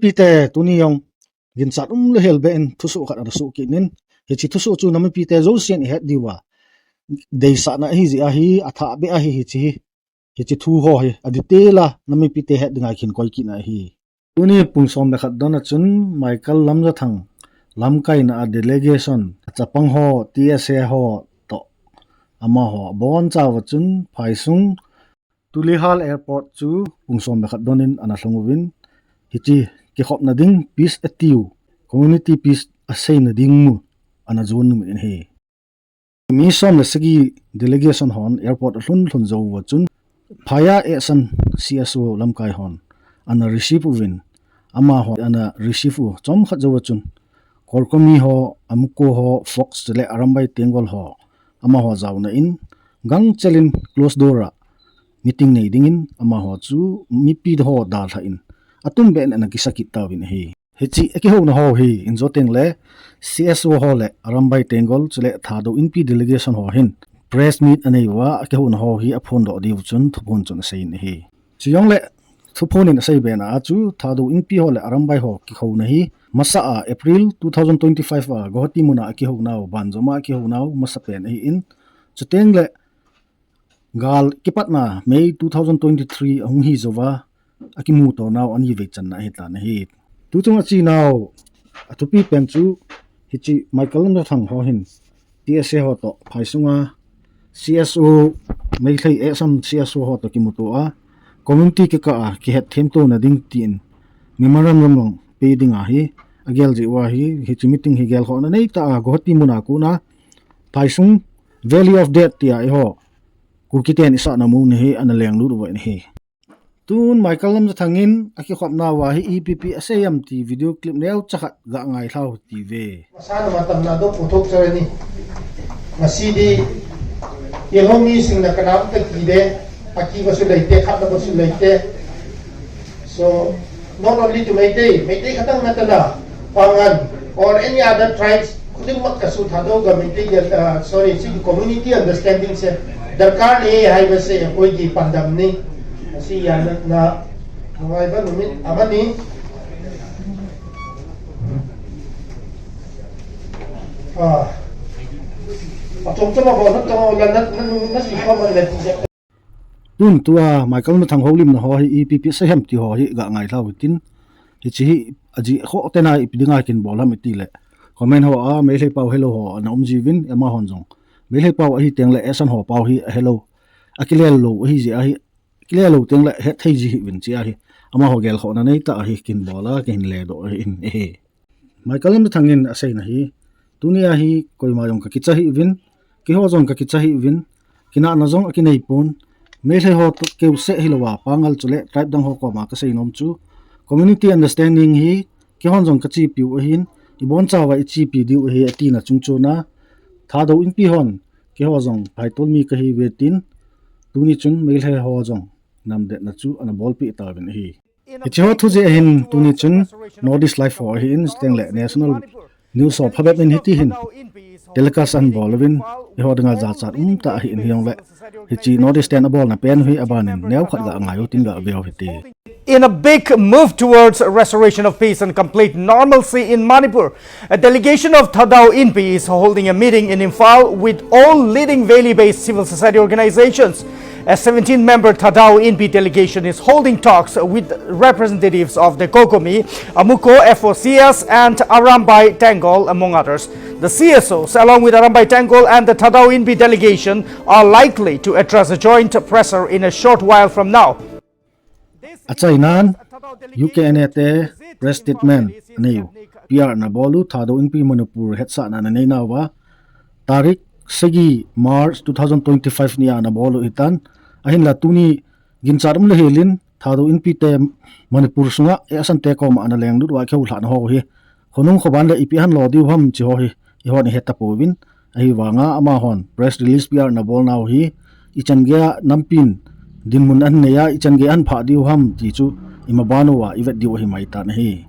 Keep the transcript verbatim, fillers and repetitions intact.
Pite tuni jong ginchat um le hel be in thusoh khat ana soh kit in, hiche thusoh chu nam mipite jousen ihet diuva deisahna ahi jeh ahi, athah beh ahi hiche hi. Hiche thu ho hi adetail a nam mipite het dinga khin koi kit na ahi. Tuni pung som le khat don a chun Michael Lamjathang lamkaina a delegation, achapang ho, T S A ho toh amaho abonchauva chun phaisung Tulihal Airport chu pung som le khat don in ana lhung uvin, hiche kikhopna ding peace atiu, community peace aseina ding mu ana jon nu in ahi. Mi som le sagi delegation hon airport alhun lhun jou uva chun, phaiya ehsan C S O lamkai hon ana receive uvin, amaho ana receive u chomkhat jouva chun, Korkomi ho, Amuko ho, Fox chule Arambai Tenggol ho, amaho jaona in, gangchel in close door a meeting nei dingin, amaho chu mipi ho dalha in, atumbeh in ana kisa kit tauvin ahi. Hiche akihouna ho hi injo tengle C S O ho le Arambai Tenggol chule Thadou Inpi delegation ho hin press meet anei uva, akihouna ho hi aphondoh diu chun thuphon chun asei in ahi. Chujongle thuphon in asei bena a chu Thadou Inpi ho le Arambai ho kihouna hi masa a April two thousand twenty-five a Guwahati muna akihounau, banjom a akihounau masapen ahin, chutengle gal kipatna May two thousand twenty-three ahung hi jouva akimuto nau anivei channa ahitan ahi. Tuchung achenau athupi pen chu hiche Michael Lamjathang ho hin T S A ho toh phaisunga C S O, Meitei ehsan C S O ho toh kimuto a, community kikah a kihetthemtona ding tin memorandum jong pe ding ahi, agel jeh uva hi, hiche meeting hi gelkhohna neitah a Guwahati muna kona phaisung Valley of Death tia eiho Kuki ten isahna mun hi ana lenglut uva ahi. Tun Michael Lamjathang in akikhopna uva hi ipi ipi asei em ti video clip neocha khat ga ngailhau hite. Masana matamna doh puthok charani. Masidi, Yelhomi singna kanam ta kide, akiba su leite, khatna ba su leite. So, not only to Meitei, Meitei khatang natana, Pangal, or any other tribes, khuding mat kasu Thadou ga Meitei, uh, sorry, si community understanding se darkar nahi haiba se, koi ki pandam ni. Asi ya na, na, ngai ba numit, amani. Ah. Atom tama ba na tama la na, na, na, na si pa man na ti. Tun tua Michael Lamjathang houlimna ho hi ipi ipi asei em ti ho hi ga ngailhau hitin. Hiche hi ajeh khoh tena ipi dinga kin bol ham iti le, comment ho a Meitei pau helou ho ana um jiuvin, amahon jong Meitei pau ahi tengle ehsan ho pau hi ahelou, akilel lou ahi jeh ahi, kilel lou tengle hetthei ji hih uvin tia hi amaho gelkhohna neitah a hi kin bol a, kihin ledoh ahin ahi. Michael Lamjathang in aseina hi, tunia hi koima jong kakicha hih uvin, keiho jong kakicha hih uvin, kinahna jong akinei pon, Meitei ho toh keuseh hilouva, Pangal chule tribe dang ho koma kasei nom chu, community understanding hi keihon jong kachepiu ahin, ibonchauva ichepi diu ahi atina chungchona, Thadou Inpi hon keiho jong phaitol mi kahiuve tin, tuni chun Meitei ho jong namdetna chu ana bolpeh tauvin ahi. Hiche ho thu jeh ahin tuni chun North East Live ho ahin, chutengle national news ho phabep in hiti hin telecast ahin bol uvin, eiho dinga jachat umtah ahin hijongle, hiche North East ten abolna pen hi abanin neokhat ga ngaiu tin ga veu hite. In a big move towards restoration of peace and complete normalcy in Manipur, a delegation of Thadou Inpi is holding a meeting in Imphal with all leading Valley-based civil society organizations. A seventeen-member Thadou Inpi delegation is holding talks with representatives of the Kokomi, Amuko, F O C S, and Arambai Tenggol, among others. The C S Os, along with Arambai Tenggol and the Thadou Inpi delegation, are likely to address a joint presser in a short while from now. Achainan, U K N A te press statement aneiu, P R ana bolu, Thadou Inpi Manipur hetsahna ana neinauva, tarik sagi March two thousand twenty-five nia ana bolu hitan, ahinla tuni ginchat um le helin, Thadou Inpi te Manipur sunga, eh, ehsan te koma ana lenglut uva kihou lhahna ho hi, khonung khoban le ipi ahin lo diu ham ti ho hi, eihon ihet tapouvin, ahivanga amahon press release P R ana bolnau hi, ichan geiya nampin dinmun ahin neiya, ichan geiya ahin phah diu ham ti chu, imaban uva ivet diu ahi maitan ahi.